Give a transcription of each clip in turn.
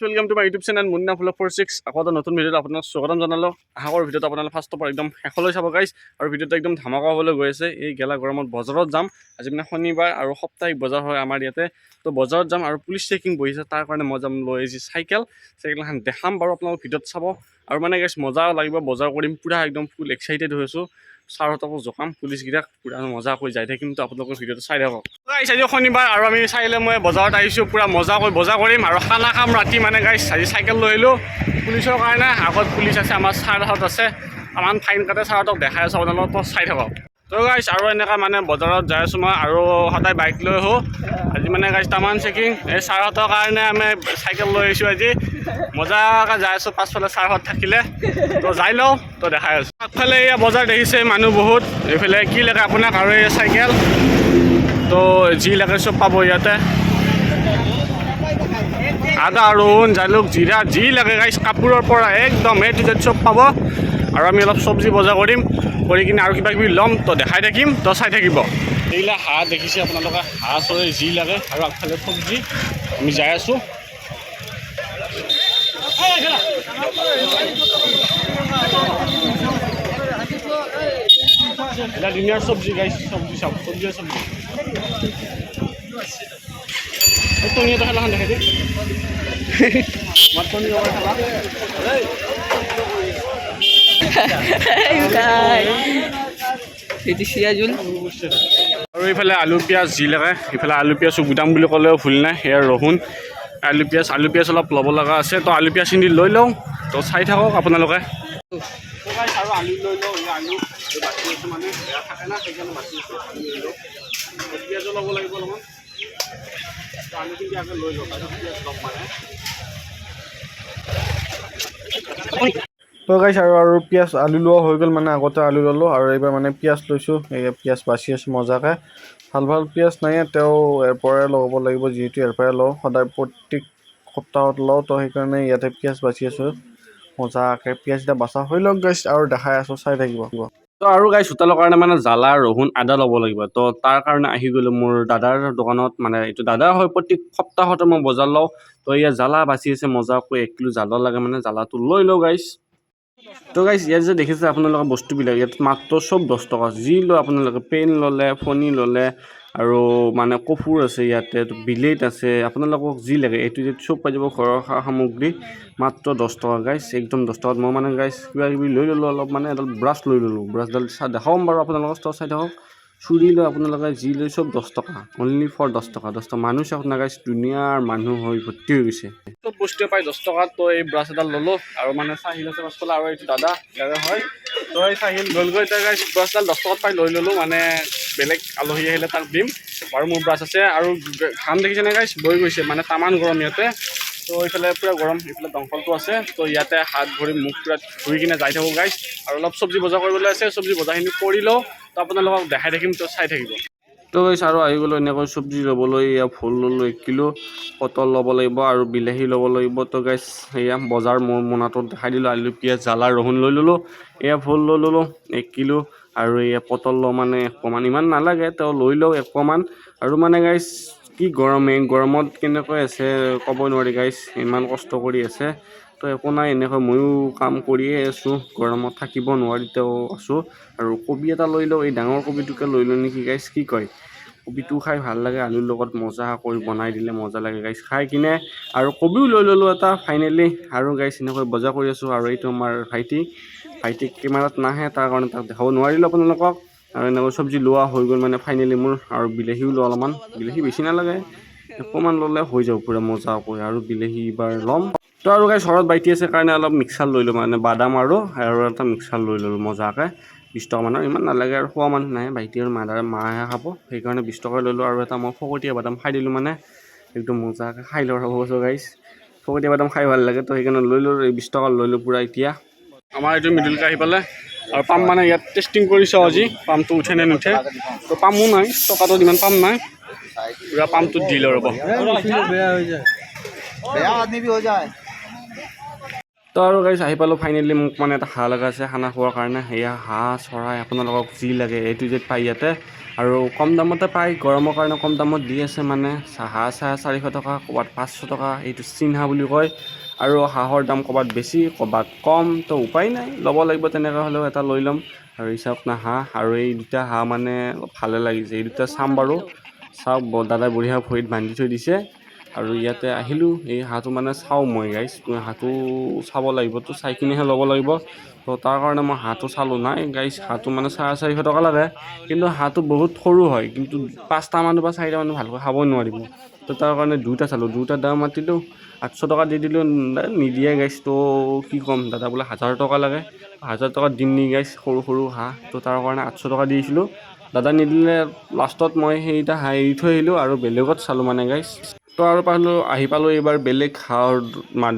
Welcome to my YouTube channel Munna vlog 46। আকৌ এটা নতুন ভিডিঅ'ত আপোনাক স্বাগতম জনালোঁ। আশা কৰোঁ ভিডিঅ'টো আপোনালোকে ফাৰ্ষ্টৰ পৰা একদম শেষলৈ চাব গাইজ। আৰু ভিডিঅ'টো একদম ধামাকা হ'বলৈ গৈ আছে। এই গেলা গৰমত বজাৰত যাম। আজি মানে শনিবাৰ আৰু সাপ্তাহিক বজাৰ হয় আমাৰ ইয়াতে। তো বজাৰত যাম আৰু পুলিচ চেকিং বহিছে, তাৰ কাৰণে মই যাম লৈ আহিছোঁ চাইকেল। চাইকেলখন দেখাম বাৰু আপোনালোক ভিডিঅ'ত চাব। আৰু মানে গাইজ, মজা লাগিব, বজাৰ কৰিম, পূৰা একদম ফুল এক্সাইটেড হৈ আছোঁ। ছাৰহঁতকো জোকাম, পুলিচকেইটাক। পূৰা মজাকৈ যাই থাকিম। তো আপোনালোকৰ ভিডিঅ'টো চাই থাকক গাইছ। আজি শনিবাৰ আৰু আমি চাৰিলে মই বজাৰত আহিছোঁ। পূৰা মজাকৈ বজাৰ কৰিম আৰু খানা খাম ৰাতি। মানে গাইছ, আজি চাইকেল লৈ আহিলোঁ পুলিচৰ কাৰণে। আগত পুলিচ আছে, আমাৰ ছাৰহঁত আছে। আমাৰ ফাইন কাটে, ছাৰহঁতক দেখাই আছোঁ আপোনালোকক, তো চাই থাকক। তো গাইছ, আৰু এনেকুৱা মানে বজাৰত যাই আছোঁ মই আৰু সদায় বাইক লৈ আহোঁ। আজি মানে গাইছ, তামান চেকিং, এই ছাৰহঁতৰ কাৰণে আমি চাইকেল লৈ আহিছোঁ। আজি মজাকৈ যাই আছোঁ, পাছফালে ছাৰহঁত থাকিলে। তো যাই লওঁ, তো দেখাই আছোঁ। আগফালে এয়া বজাৰ দেখিছে, মানুহ বহুত। এইফালে কি লাগে আপোনাক? আৰু এই চাইকেল, তো যি লাগে চব পাব ইয়াতে। আদা, ৰহুন, জালুক, জিৰা, যি লাগে গাইছ, কাপোৰৰ পৰা একদম এ টু জেড চব পাব। আৰু আমি অলপ চব্জি বজাৰ কৰিম, কৰি কিনে আৰু কিবা কিবি ল'ম, তো দেখাই থাকিম, তো চাই থাকিব। এইগিলা হাঁহ দেখিছে আপোনালোকে, হাঁহ চৰাই যি লাগে। আৰু আগফালে চব্জি, আমি যাই আছোঁ। এটা ধুনীয়া চব্জি গাইছ, চব্জি চাওক, চব্জি চব্জি। এই টঙি এটা খেলাখন দেখাই দিম। আমাৰ টঙি খেলা। You guys. এইটো সিৰাজুল। আৰু এইফালে আলু পিঁয়াজ যি লাগে। এইফালে আলু পিঁয়াজো গুদাম বুলি ক'লেও ভুল নাই। সেয়া ৰহুন, আলু পিঁয়াজ, আলু পিঁয়াজ অলপ ল'ব লগা আছে, তো আলু পিঁয়াজখিনি লৈ লওঁ। তো চাই থাকক আপোনালোকে। আৰু আলু লৈ লওঁ। এই আলু বাচি আছে, মানে বেয়া থাকে না, সেইকাৰণে বাচি আছে। আলু লৈ লওঁ, পিঁয়াজো ল'ব লাগিব অলপমান। তো আলুখিনি আগে লৈ লওঁ, তাৰপিছত পিঁয়াজ ল'ম মানে। তো গাইছ, আৰু আৰু পিঁয়াজ আলু লোৱা হৈ গ'ল। মানে আগতে আলু ল'লোঁ আৰু এইবাৰ মানে পিঁয়াজ লৈছোঁ। এই পিঁয়াজ বাচি আছোঁ মজাকৈ। ভাল ভাল পিঁয়াজ নাই, তেওঁ ইয়াৰ পৰাই ল'ব লাগিব, যিহেতু ইয়াৰ পৰাই লওঁ সদায়, প্ৰত্যেক সপ্তাহত লওঁ। তো সেইকাৰণে ইয়াতে পিঁয়াজ বাচি আছোঁ মজাকৈ। পিঁয়াজ এতিয়া বাচা হৈ লওক গাইছ, আৰু দেখাই আছোঁ, চাই থাকিব। তো আৰু গাইছ, হোটেলৰ কাৰণে মানে জ্বালা, ৰহুন, আদা ল'ব লাগিব। তো তাৰ কাৰণে আহি গ'লোঁ মোৰ দাদাৰ দোকানত। মানে এইটো দাদা হয়, প্ৰত্যেক সপ্তাহতে মই বজাৰ লওঁ। তো ইয়াত জ্বালা বাচি আছে মজাকৈ। 1 কিলো জ্বালা লাগে, মানে জ্বালাটো লৈ লওঁ গাইছ। তো গাইছ, ইয়াত যে দেখিছে আপোনালোকে বস্তুবিলাক, ইয়াত মাত্ৰ চব 10 টকা। যি লয় আপোনালোকে, পেন ল'লে, ফণি ল'লে, আৰু মানে কপোৰ আছে ইয়াতে, বিলেট আছে, আপোনালোকক যি লাগে এইটো যে চব পাই যাব। ঘৰৰ সা সামগ্ৰী মাত্ৰ 10 টকা গাইছ, একদম 10 টকাত। মই মানে গাইছ, কিবা কিবি লৈ ল'লোঁ অলপ, মানে এডাল ব্ৰাছ লৈ ল'লোঁ। ব্ৰাছডাল দেখাম বাৰু আপোনালোকক, তো চাই থাকক। চুৰি লৈ আপোনালোকে যি লৈ চব 10 টকা, অনলি ফৰ 10 টকা, 10 টকা। মানুহ চাওক না গাইছ, ধুনীয়াৰ মানুহ হৈ ভৰ্তি হৈ গৈছে। চব বস্তুৱে পাই 10 টকাত। তো এই ব্ৰাছ এডাল ল'লোঁ। আৰু মানে চাহিল আছে পাছফালে আৰু এইটো দাদা ইয়াৰে হয়। তো এই চাহিল গ'লগৈ। এতিয়া গাইছ, ব্ৰাছডাল 10 টকাত পাই লৈ ল'লোঁ, মানে বেলেগ আলহী আহিলে তাক দিম বাৰু। মোৰ ব্ৰাছ আছে। আৰু ঘাম দেখিছেনে গাইছ, বৈ গৈছে, মানে তামান গৰম ইয়াতে। তো এইফালে পূৰা গৰম, এইফালে দমকলটো আছে। তো ইয়াতে হাত ভৰি মুখ পূৰা ধুই কিনে যাই থাকোঁ গাইছ। আৰু অলপ চব্জি বজাৰ কৰিবলৈ আছে, চব্জি বজাৰখিনি কৰি লওঁ, তো আপোনালোকক দেখাই থাকিম, তো চাই থাকিব। তো গাইছ, আৰু আহি গ'লোঁ এনেকৈ চব্জি ল'বলৈ। এয়া ভোল ল'লোঁ 1 কিলো, পটল ল'ব লাগিব আৰু বিলাহী ল'ব লাগিব। তো গাইছ, এয়া বজাৰ মোৰ মোনাটোত দেখাই দিলোঁ। আলু, পিঁয়াজ, জ্বালা, ৰহুন লৈ ল'লোঁ। এয়া ভোল লৈ ল'লোঁ 1 কিলো আৰু এয়া পটল লওঁ, মানে 1 পোৱামান, ইমান নালাগে, তেওঁ লৈ লওঁ 1 পোৱামান। আৰু মানে গাইছ, কি গৰম! এই গৰমত কেনেকৈ আছে ক'ব নোৱাৰি গাইছ, ইমান কষ্ট কৰি আছে। তো একো নাই, এনেকৈ ময়ো কাম কৰিয়ে আছোঁ। গৰমত থাকিব নোৱাৰি, তেওঁ আছোঁ। আৰু কবি এটা লৈ লওঁ, এই ডাঙৰ কবিটোকে লৈ লওঁ নেকি গাইছ, কি কয়? কবিটো খাই ভাল লাগে, আলুৰ লগত মজা কৰি বনাই দিলে মজা লাগে গাইছ খাই কিনে। আৰু কবিও লৈ ল'লোঁ এটা ফাইনেলি। আৰু গাইছ, এনেকৈ বজাৰ কৰি আছোঁ। আৰু এইটো আমাৰ ভাইটি। ভাইটিক কেমেৰাত নাহে, তাৰ কাৰণে তাক দেখাব নোৱাৰিলোঁ আপোনালোকক। আৰু এনেকৈ চব্জি লোৱা হৈ গ'ল মানে ফাইনেলি মোৰ। আৰু বিলাহীও লোৱা অলপমান, বিলাহী বেছি নালাগে, অকণমান ল'লে হৈ যাব পূৰা মজাকৈ। আৰু বিলাহী এইবাৰ ল'ম। তো আৰু গাইছ, ঘৰত ভাইটি আছে কাৰণে অলপ মিক্সাৰ লৈ লওঁ, মানে বাদাম আৰু আৰু এটা মিক্সাৰ লৈ ল'লোঁ মজাকৈ, 20 টকামানৰ, ইমান নালাগে। আৰু খোৱা মানুহ নাই, ভাইটি আৰু মাদাৰ মাহে খাব, সেইকাৰণে 20 টকা ল'লোঁ। আৰু এটা মই ফকতীয়া বাদাম খাই দিলোঁ, মানে একদম মজাকৈ খাই লওঁ ৰ'ব গাইছ। ফকতীয়া বাদাম খাই ভাল লাগে, তো সেইকাৰণে লৈ ল'লোঁ। এই 20 টকা লৈ ল'লোঁ পূৰা। এতিয়া আমাৰ এইটো মিডিলকে আহি পালে। আৰু পাম মানে ইয়াত টেষ্টিং কৰি চাওঁ আজি পামটো উঠে নে নুঠে। তো পামো নাই, টকাটোত ইমান পাম নাই, পূৰা পামটোত দি লওঁ ৰ'ব। बेया आदमी भी हो जाए। তো আৰু গাইছ, আহি পালোঁ ফাইনেলি। মোক মানে এটা হাঁহ লগা আছে খানা খোৱাৰ কাৰণে। সেয়া হাঁহ, চৰাই, আপোনালোকক যি লাগে এ টু জেড পাই ইয়াতে। আৰু কম দামতে পায়, গৰমৰ কাৰণে কম দামত দি আছে। মানে হাঁহ 450 টকা, ক'ৰবাত 500 টকা। এইটো চীন হাঁহ বুলি কয়। আৰু হাঁহৰ দাম ক'ৰবাত বেছি, ক'ৰবাত কম। তো উপায় নাই, ল'ব লাগিব। তেনেকৈ হ'লেও এটা লৈ ল'ম। আৰু এই চাওক না হাঁহ। আৰু এই দুটা হাঁহ মানে অলপ ভালে লাগিছে, এই দুটা চাম বাৰু। চাওক, দাদাই বঢ়িয়া ভৰিত বান্ধি থৈ দিছে। আৰু ইয়াতে আহিলোঁ, এই হাঁহটো মানে চাওঁ মই গাইছ। মই হাঁহটো চাব লাগিব, তো চাই কিনেহে ল'ব লাগিব। তো তাৰ কাৰণে মই হাঁহটো চালোঁ। নাই গাইছ, হাঁহটো মানে 450 টকা লাগে, কিন্তু হাঁহটো বহুত সৰু হয়। কিন্তু পাঁচটা মানুহ বা চাৰিটা মানুহ ভালকৈ খাব নোৱাৰিব। তো তাৰ কাৰণে দুটা চালোঁ, দুটা দাম মাতিলোঁ, 800 টকা দি দিলোঁ। নিদিয়ে গাইছ। তো কি ক'ম, দাদা বোলে 1000 টকা লাগে। 1000 টকা দিম নি গাইছ, সৰু সৰু হাঁহ? তো তাৰ কাৰণে 800 টকা দিছিলোঁ। দাদা নিদিলে। লাষ্টত মই সেইটা হাঁহ এৰি থৈ আহিলোঁ আৰু বেলেগত চালোঁ মানে গাইছ। তো আৰু পালোঁ, আহি পালোঁ এইবাৰ বেলেগ হাঁহৰ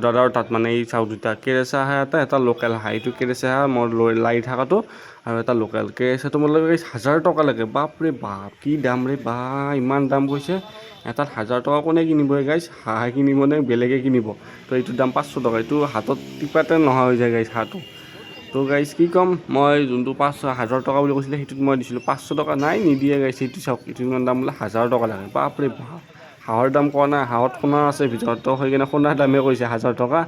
দাদাৰ তাত। মানে এই চাওক, দুটা কেৰেচা হাঁহ এটা, এটা লোকেল হাঁহ। এইটো কেৰেচা হাঁহ মই লৈ লাগি থকাটো আৰু এটা লোকেল। কেৰেচাটো মোৰ লাগে 1000 টকা লাগে। বাপৰে বাপ, কি দাম ৰে বা! ইমান দাম কৈছে এটাত 1000 টকা। কোনে কিনিব গাইছ? হাঁহ কিনিব নে বেলেগে কিনিব? তো এইটোৰ দাম 500 টকা। এইটো হাতত টিপাতে নোহোৱা হৈ যায় গাইছ হাঁহটো। তো গাইছ, কি ক'ম, মই যোনটো 5000 টকা বুলি কৈছিলে, সেইটোত মই দিছিলোঁ 500 টকা। নাই, নিদিয়ে গাইছ। এইটো চাওক, এইটো ইমান দাম বোলে, 1000 টকা লাগে। বাপৰে বাপ! হাঁহৰ দাম কোৱা নাই, হাঁহত সোণা আছে ভিতৰত। তো সেইকাৰণে সোণাৰ দামে কৈছে 1000 টকা।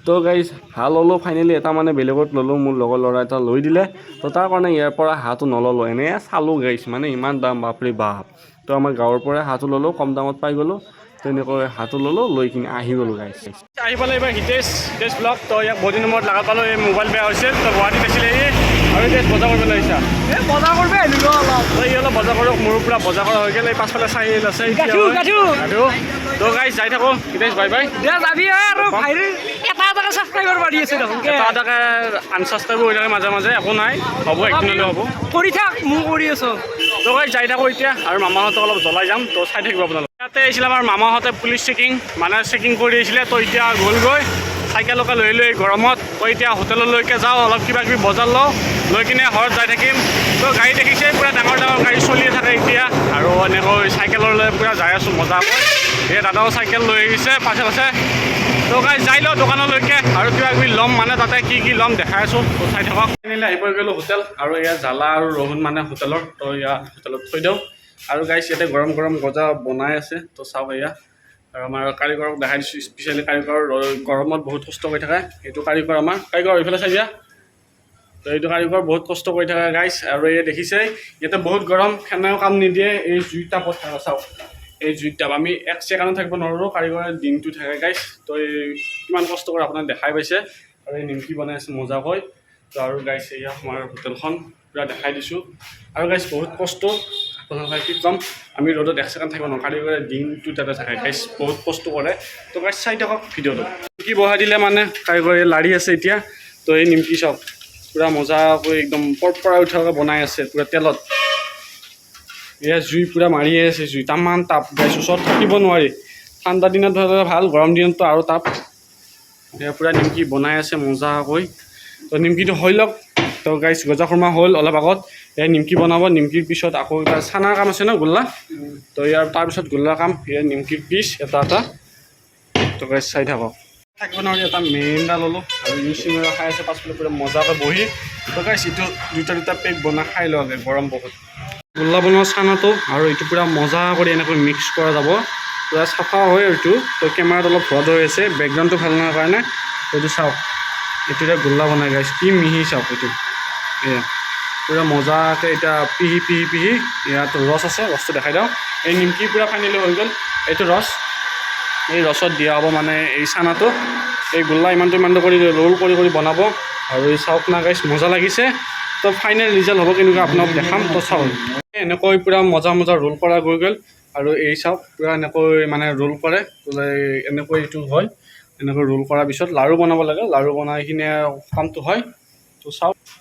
তো গাইছ, হাঁহ ল'লোঁ ফাইনেলি এটা, মানে বেলেগত ল'লোঁ। মোৰ লগৰ ল'ৰা এটা লৈ দিলে। তো তাৰ কাৰণে ইয়াৰ পৰা হাঁহটো নল'লোঁ, এনেই চালোঁ গাইছ। মানে ইমান দাম, বাপৰে বাপ! তো আমাৰ গাঁৱৰ পৰাই হাঁহটো ল'লোঁ, কম দামত পাই গ'লোঁ। তেনেকৈ হাঁহটো ল'লোঁ, লৈ কিনে আহি গ'লোঁ গাইছ। আহি পালে এইবাৰ হিতেশ, হিতেশ ব্লগ। তো ইয়াক বহুত দিনৰ মূৰত লগা পালোঁ। এই মোবাইল বেয়া হৈছিল, তো গুৱাহাটীত আছিলে ই। আৰু হিতেশ, বজাৰ কৰিবলৈ আহিছা? এই বজাৰ কৰিব আহিলোঁ অলপ। তো ই অলপ বজাৰ কৰক, মোৰো পূৰা বজাৰ কৰা হৈ গ'ল। এই পাছফালে চাহিল আছে এতিয়া। গাঠু, গাঠু। গাঠু। তো গাইছ, যাই থাকোঁ। Hitesh, bye bye. দে যাবি আৰু ভাইৰ এটা এটাকে ছাবস্ক্ৰাইবাৰ বাঢ়ি আছে দেখোন। এটা এটাকে আনচাবস্ক্ৰাইবো হৈ থাকে মাজে মাজে। একো নাই, হ'ব, একদিনলৈ হ'ব। কৰি থাক, ময়ো কৰি আছোঁ। তো গাইছ, যাই থাকোঁ এতিয়া আৰু মামাহঁতক অলপ জ্বলাই যাম। তো চাই থাকিব আপোনালোকে। ইয়াতে আহিছিলে আমাৰ মামাহঁতে, পুলিচ চেকিং, মানে চেকিং কৰি আহিছিলে। তো এতিয়া গ'লগৈ চাইকেলকে লৈ লৈ গৰমত। তো এতিয়া হোটেললৈকে যাওঁ, অলপ কিবা কিবি বজাৰ লওঁ, লৈ কিনে ঘৰত যাই থাকিম। তো গাড়ী দেখিছে, পূৰা ডাঙৰ ডাঙৰ গাড়ী চলিয়ে থাকে এতিয়া। আৰু এনেকৈ চাইকেললৈ পূৰা যাই আছোঁ মজাকৈ। এই দাদাও চাইকেল লৈ আহিছে পাছে পাছে। তো গাইছ, যাই লওঁ দোকানলৈকে আৰু কিবা কিবি ল'ম। মানে তাতে কি কি ল'ম দেখাই আছোঁ, তো চাই থাকক। ফাইনেলি আহি পাই গ'লোঁ হোটেল। আৰু এয়া জ্বালা আৰু ৰহুন মানে হোটেলৰ। তো এয়া হোটেলত থৈ দিওঁ। আৰু গাইছ, ইয়াতে গৰম গৰম গজা বনাই আছে। তো চাওক এয়া। আৰু আমাৰ কাৰিকৰক দেখাই দিছোঁ। স্পেচিয়েলি কাৰিকৰ, গৰমত বহুত কষ্ট কৰি থাকে। এইটো কাৰিকৰ, আমাৰ কাৰিকৰ, এইফালে চাই দিয়া। তো এইটো কাৰিকৰ বহুত কষ্ট কৰি থাকে গাইছ। আৰু এই দেখিছে, ইয়াতে বহুত গৰম, ফেনেও কাম নিদিয়ে। এই জুইৰ তাপত থাকে, চাওক, এই জুইৰ তাপ। আমি এক ছেকেণ্ডো থাকিব নোৱাৰোঁ, কাৰিকৰে দিনটো থাকে গাইছ। তো এই কিমান কষ্ট কৰে আপোনাক দেখাই পাইছে। আৰু এই নিমকি বনাই আছে মজাকৈ। তো আৰু গাইছ, এয়া আমাৰ হোটেলখন পূৰা দেখাই দিছোঁ। আৰু গাইছ, বহুত কষ্ট, আপোনালোকে কি ক'ম, আমি ৰ'দত এক ছেকেণ্ড থাকিব নোৱাৰোঁ, কাৰিকৰে দিনটো তাতে থাকে গাইছ, বহুত কষ্ট কৰে। তো গাইছ, চাই থাকক ভিডিঅ'টো। নিমকি বহাই দিলে, মানে কাৰিকৰে লাৰি আছে এতিয়া। তো এই নিমকি চাওক, পূৰা মজাকৈ একদম পৰপৰাই উঠাকৈ বনাই আছে পূৰা তেলত। এয়া জুই পূৰা মাৰিয়ে আছে জুই, তামান তাপ গাইছ, ওচৰত থাকিব নোৱাৰি। ঠাণ্ডা দিনত হ'লে ভাল, গৰম দিনততো আৰু তাপ। এয়া পূৰা নিমকি বনাই আছে মজাকৈ। তো নিমকিটো হৈ লওক। তো গাইছ, গজা খুৰমা হ'ল অলপ আগত, এয়া নিমকি বনাব। নিমকিৰ পিছত আকৌ কিবা চানাৰ কাম আছে ন গোল্লা? তো ইয়াৰ তাৰপিছত গোল্লাৰ কাম। এয়া নিমকিৰ পিচ এটা এটা। তো গাইছ, চাই থাকক। থাকিব নোৱাৰি, এটা মেৰিণ্ডা ল'লোঁ আৰু ইউ চিঙৰা খাই আছে পাছফালে পূৰা মজাকৈ বহি। তো গাইছ, এইটো দুটা দুটা পেক বনাই খাই লওঁ, গৰম বহুত। গোল্লা বনোৱা চানাটো আৰু এইটো পূৰা মজা কৰি এনেকৈ মিক্স কৰা যাব, পূৰা চাফা হয় এইটো। তো কেমেৰাত অলপ ভ্ৰদ হৈ আছে, বেকগ্ৰাউণ্ডটো ভাল নোহোৱাৰ কাৰণে। এইটো চাওক, এইটো এতিয়া গোল্লা বনাই গাইছ, কি মিহি চাওক এইটো। এয়া পূৰা মজাকৈ এতিয়া পিহি পিহি পিহি। ইয়াত ৰস আছে, ৰসটো দেখাই দিওঁ। এই নিমকি পূৰা ফাইনেলি হৈ গ'ল। এইটো ৰস, এই ৰসত দিয়া হ'ব মানে এই চানাটো। এই গোল্লা ইমানটো ইমানটো কৰি ৰোল কৰি কৰি বনাব। আৰু এই চাওক না গাইছ, মজা লাগিছে। তো ফাইনেল ৰিজাল্ট হ'ব কেনেকুৱা আপোনাক দেখাম। তো চাওক, এনেকৈ পূৰা মজা মজা ৰোল কৰা গৈ গ'ল। আৰু এই চাওক, পূৰা এনেকৈ মানে ৰোল কৰে, এনেকৈ এইটো হয়। এনেকৈ ৰোল কৰাৰ পিছত লাড়ু বনাব লাগে, লাড়ু বনাই কিনে কামটো হয়।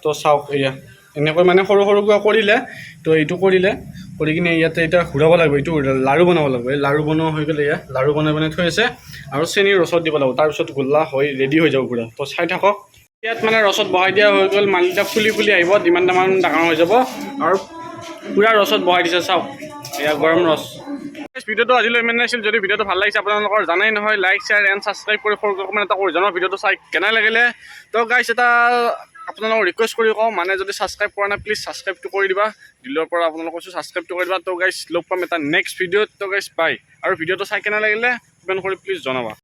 তো চাওক, এয়া এনেকৈ মানে সৰু সৰুকৈ কৰিলে। তো এইটো কৰিলে, কৰি কিনে ইয়াতে এতিয়া ঘূৰাব লাগিব, এইটো লাড়ু বনাব লাগিব। এই লাড়ু বনোৱা হৈ গ'লে, এয়া লাড়ু বনাই বনাই থৈ আছে আৰু চেনীৰ ৰসত দিব লাগিব। তাৰপিছত গোল্লা হৈ ৰেডি হৈ যাব পূৰা। তো চাই থাকক। ইয়াত মানে ৰসত বহাই দিয়া হৈ গ'ল। মালকেইটা ফুলি ফুলি আহিব, ইমান মান ডাঙৰ হৈ যাব। আৰু পূৰা ৰসত বহাই দিছে, চাওক, এয়া গৰম ৰস। ভিডিঅ'টো আজিলৈ ইমানে আছিল। যদি ভিডিঅ'টো ভাল লাগিছে আপোনালোকৰ, জানেই নহয়, লাইক, শ্বেয়াৰ এণ্ড ছাবস্ক্ৰাইব কৰি সৰু কমেণ্ট এটা কৰি জনাওক ভিডিঅ'টো চাই কেনে লাগিলে। তো গাইছ, এটা আপোনালোকক ৰিকুৱেষ্ট কৰি কওঁ, মানে যদি ছাবস্ক্ৰাইব কৰা নাই, প্লিজ ছাবস্ক্ৰাইবটো কৰি দিবা। দিলৰ পৰা আপোনালোক কৈছোঁ, ছাবস্ক্ৰাইবটো কৰি দিবা। তো গাইজ, লগ পাম এটা নেক্সট ভিডিঅ'ত। তো গাইজ, বাই। আৰু ভিডিঅ'টো চাই কেনে লাগিলে কমেণ্ট কৰি প্লিজ জনাবা।